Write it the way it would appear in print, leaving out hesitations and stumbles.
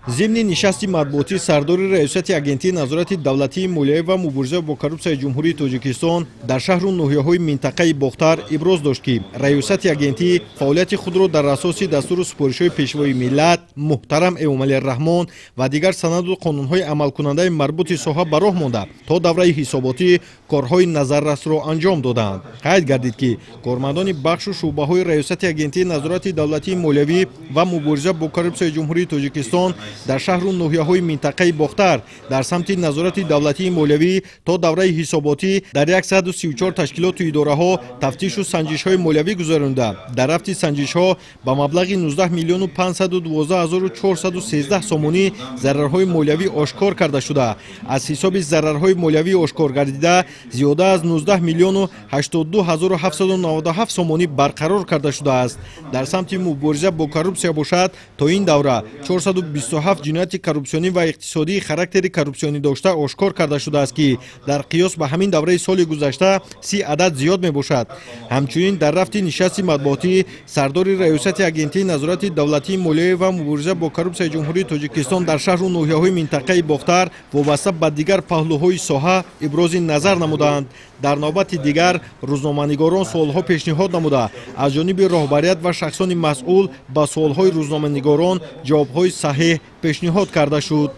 Зимни нишасти матбуотӣ сардори Раёсати Агентии назорати давлатии молиявӣ ва мубориза бо коррупсияи Ҷумҳурии Тоҷикистон дар шаҳру ноҳияҳои минтақаи Бохтар иброз дошт, ки Раёсати агентӣ фаъолияти худро дар асоси дастуру супоришҳои Пешвои миллат муҳтарам Эмомалӣ Раҳмон ва дигар санаду қонунҳои амалкунандаи марбути соҳа ба роҳ монда, то давраи ҳисоботӣ корҳои назаррасро анҷом додаанд. Қайд гардид, ки кормандони бахшу шӯъбаҳои Раёсати Агентии назорати давлатии молиявӣ ва мубориза бо коррупсияи Ҷумҳурии Тоҷикистон дар шаҳру ноҳияҳои минтақаи Бохтар дар самти назорати давлатии молиявӣ то давраи ҳисоботӣ дар 134 ташкилоту идораҳо тафтишу санҷишҳои молиявӣ гузаронда, дар рафти санҷишҳо ба маблағи 19 миллиону 512 ҳазору 413 сомонӣ зарарҳои молиявӣ ошкор карда шуда, аз ҳисоби зарарҳои молиявӣ ошкор гардида зиёда аз 19 миллиону 82 ҳазору 797 сомонӣ барқарор карда шудааст. Дар самти мубориза бо коррупсия бошад, то ин давра 427 ҷинояти коррупсионӣ ва иқтисодии характери коррупсионӣ дошта ошкор карда шудааст, ки дар қиёс ба ҳамин давраи соли гузашта 30 адад зиёд мебошад. Ҳамчунин дар рафти нишасти матбуотӣ сардори Раёсати Агентии назорати давлатии молиявӣ ва мубориза бо коррупсияи Ҷумҳурии Тоҷикистон дар шаҳру ноҳияҳои минтақаи Бохтар вобаста ба дигар паҳлӯҳои соҳа ибрози назар намуданд. Дар навбати дигар рӯзноманигорон суолҳо пешниҳод намуда, аз ҷониби роҳбарият ва шахсони масъул ба суолҳои рӯзноманигорон ҷавобҳои саҳеҳ пешниҳод карда шуд.